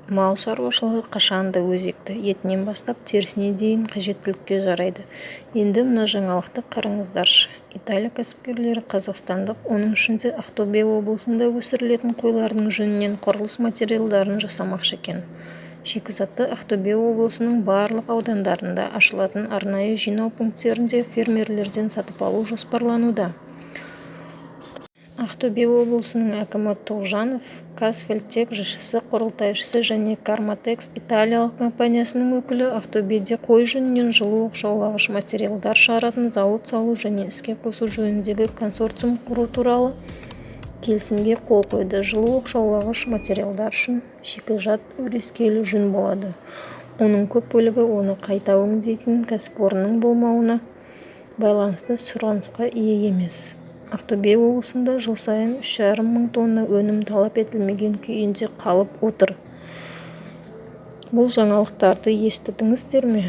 Мал шаруашылығы қашан да өзекті. Етінен бастап терісіне дейін қажеттілікке жарайды. Енді мына жаңалықты қараңыздаршы. Италия кәсіпкерлері қазақстандық, оның ішінде Ақтөбе облысында өсірілетін қойлардың жүнінен құрылыс материалдарын жасамақшы екен. Шикізатты Ақтөбе облысының барлық аудандарында ашылатын арнайы жинау пункттерінде фермерлерден сатып алу жоспарлануда. Ақтөбе облысының әкімі Тоғжанов Казфельдтек ЖШС құрылтайшысы және Карматекс италиялық компаниясының өкілі Ақтөбеде қой жүнінен жылу оқшаулағыш материалдар шығаратын зауыт салу және іске қосу жөніндегі консорциум құру туралы келісімге қол қойды. Жылу оқшаулағыш материалдар үшін шикізат өрескел жүн болады. Оның көп бөлігі оны қайта өңдейтін кәсіпорынның болмауына байланысты сұранысқа ие емес. Ақтөбе облысында жыл сайын 3,5 мың тонна өнім талап етілмеген күйінде қалып отыр. Бұл жаңалықтарды естідіңіздер ме?